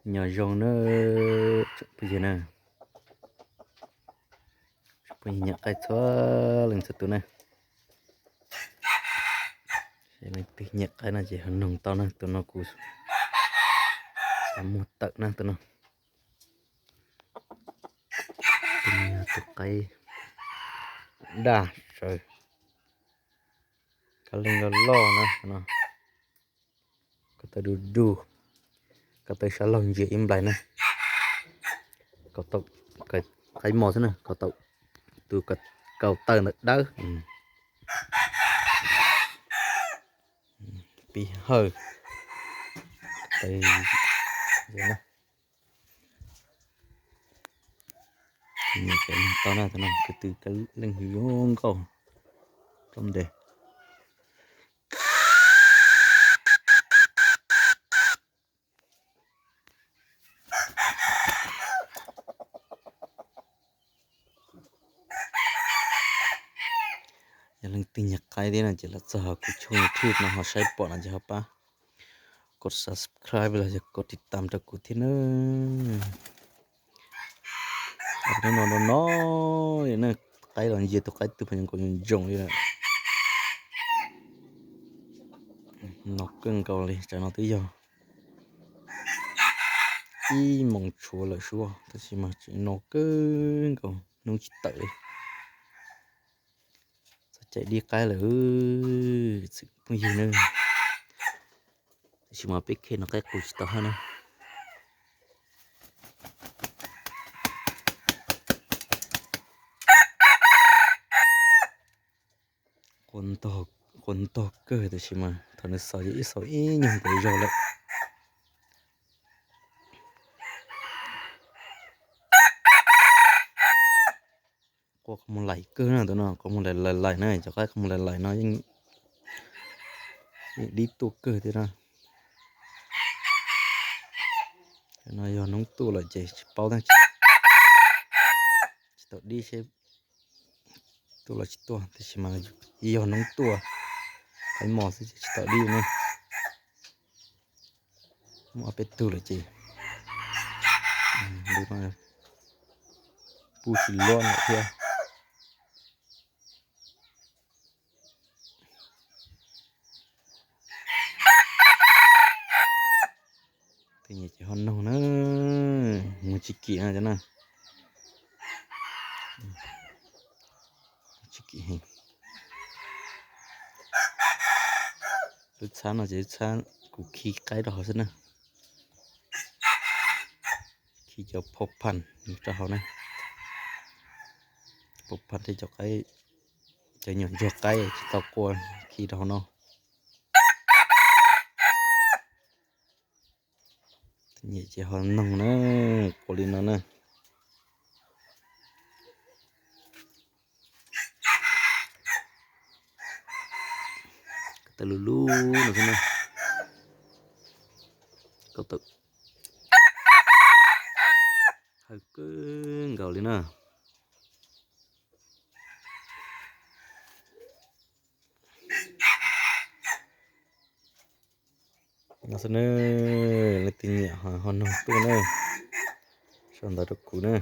Nyob zoo na, phooj ywg na, phooj ywg nyiam qaib txhua leej txhua tus na. Leej twg nyiam qaib no ces ho noog tau na, tus no kuv xav muag tawm na tus no. Tus no yog tus qaib daj sawv, kab leej loj loj na no. Ko taw du du, ko taw sab laug ntsia ib nplais na. Ko taw qaib mos xwb na, ko taw, tus ko taw ntawm dawb. Pib hawj, ko taw na. Nyiam ces noog tau na, tus no ko taw kab leej zoo nkauj, rau ntev. Yog leej twg nyiam qaib thiab no ces los txog kuv channel YouTube no ho saib pom no ces ho pab kos subscribe los yog kos tiv tam rau kuv thiab na. Tus no no no li na, qaib los ntsia tus qaib twb pheej nkaus ntsoos li lawm. No kawg nkaus li, tsam no twb yog ib moos tshuav lawm sub, tab sis mas tseem no kawg nkaus hnub tsis tawm li. Txog caij dib qaib lawm txwm phooj ywg na. Tab sis mas peb kheej no qaib qus tsis tau hab na. Qua ntog kawg tab sis mas thaum nws xaus ces ib xaus ib nyuag ntev zog lawm. Qua qhov muag lais kawg na, tus no qhov muag lais lais na, cov qaib qhov muag lais lais no yeej dib tuaj kawg thiab na. No yog noob tuaj lawm ces tsis paub, tsis tau dib seb tuaj los tsis tuaj, tab sis mas yog noob tuaj, qaib mos xwb ces tsis tau dib ne. Muaj ob peb tug lawm ces pub tsis luaj lawm thiab. Tej nyuam ces ho noog na, mus tsis kim no cov na. Tsis kim heev. Lub txhab no ces lub txhab kuv khi qaib rau hauv xwb na. Khi cov phau phas rau hauv na. Phau phas tej cov qaib, cov nyuam ntsuag qaib tsis tau qua, khi rau hauv no. Nyem ces ho noog na, qua li no na. Ko taw lub lub no xwb na. Ko taw hawj kawg nkaus li na. No xwb na, leej twg nyiam ho noog tuaj na, sau ntawv rau kuv na.